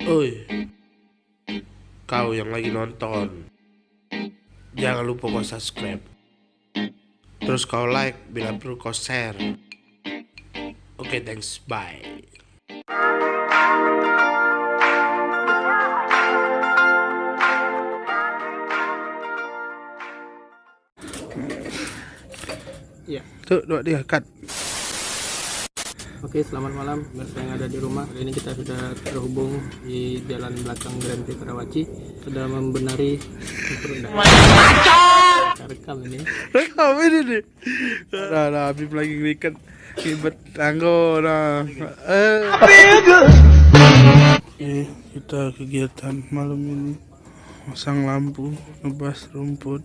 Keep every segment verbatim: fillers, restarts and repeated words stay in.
Oi, kau yang lagi nonton, jangan lupa kau subscribe. Terus kau like, bila perlu kau share. Oke, thanks, bye. Iya. Tuh, dua, tiga, cut. Oke, selamat malam pemirsa yang ada di rumah. Kali ini kita sudah terhubung di jalan belakang Grand Prix Karawaci. Sudah membenari. Kita rekam ini. Rekam ini nih. Nah, nah, Habib lagi ngeliket. Ribet tanggo, nah. Eh. Oke, kita kegiatan malam ini. Masang lampu, nebas rumput.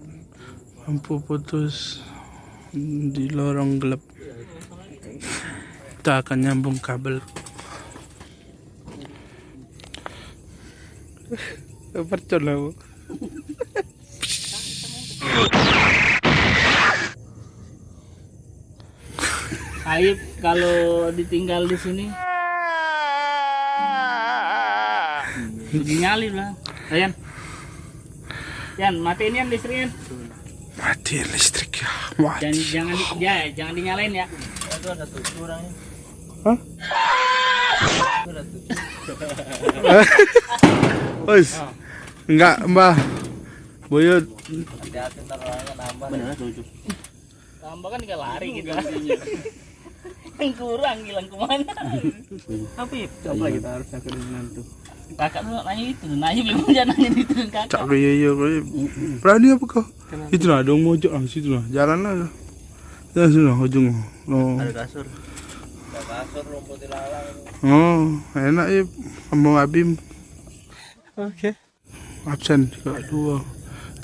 Lampu putus di lorong gelap. Kita akan nyambung kabel. Percon lah, Bu. Aib kalau ditinggal di sini. Dinyali lah. Yan. Yan, matiin Yan listrik, Yan. Matiin listrik ya. Mati. Jangan, jangan di, ya, jangan dinyalain ya. Itu ada tujuh orangnya. Hah? Itu ada tujuh. Wes. Enggak, Mbah. Buyut. Hati-hati, ntar orangnya nambah. Bener tujuh. Tambah kan tinggal lari gitu. Yang kurang hilang kemana? Apa ya? Coba kita harus ke dengan tuh. Kakak tuh nanya itu, nanya belum aja nanya itu kakak. Cak iya iya kau. Berani apa kau? Itu lah dong mojok lah situ lah. Jalan lah. Jalan sini lah ujung. Oh. Ada kasur. Ada kasur rumput ilalang. Oh, enak ya sama Abim. Oke. Absen juga dua,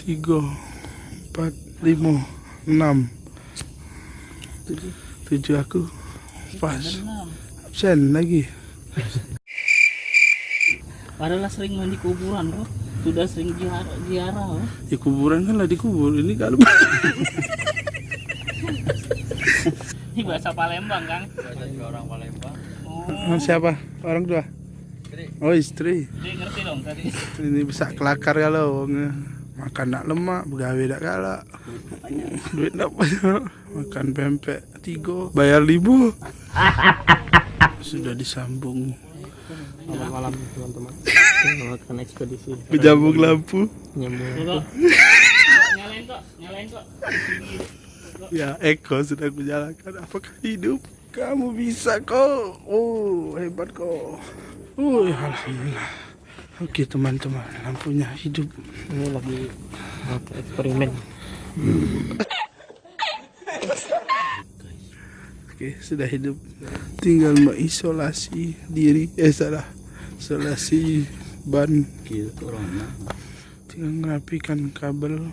tiga, empat, lima, enam. Tujuh. Tujuh aku. Pas. Ada enam. Absen lagi. Padahal lah sering mandi kuburan kok. Sudah sering ziarah, ziarah kok. Ya kuburan kan lah dikubur. Ini kalau Ini bahasa Palembang, Kang. Bahasa juga orang Palembang. Oh. Siapa? Orang tua? Istri. Oh, istri. Dia ngerti dong tadi. Ini besak kelakar kalau wong makan nak lemak, begawe dak galak. Duit dak banyak. Makan pempek tiga, bayar lima. Sudah disambung. Selamat malam teman-teman. Kita melakukan ekspedisi. Menyambung lampu. Nyambung lampu. Nyalain kok, nyalain kok. Ya, Eko sedang menjalankan. Apakah hidup? Kamu bisa kok. Oh, hebat kok. Oh, alhamdulillah. Oke, teman-teman, lampunya hidup. Ini lagi eksperimen. Oke, sudah hidup. Tinggal mengisolasi diri. Eh, salah. Isolasi ban. Tinggal ngerapikan kabel.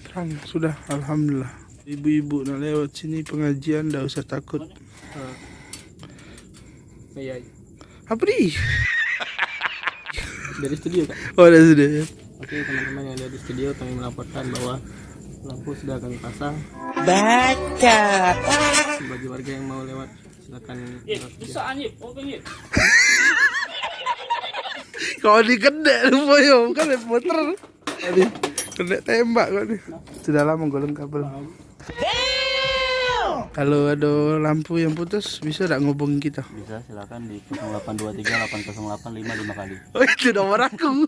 Terang sudah, alhamdulillah. Ibu-ibu nak lewat sini pengajian, ndak usah takut. Iya. Apa di? Dari studio, Kak. Oh, dari studio ya. Oke, teman-teman yang ada di studio, kami melaporkan bahwa lampu sudah kami pasang. Baca. Bagi warga yang mau lewat, silakan. Kau dikendek lu, Boy, bukan muter. Tadi kena tembak kau ni. Sudah lama golong kabel. Kalau ada lampu yang putus, bisa tak ngubungin kita? Bisa, silakan di kosong delapan dua tiga delapan kosong delapan lima lima kali. Oh, itu nomor aku.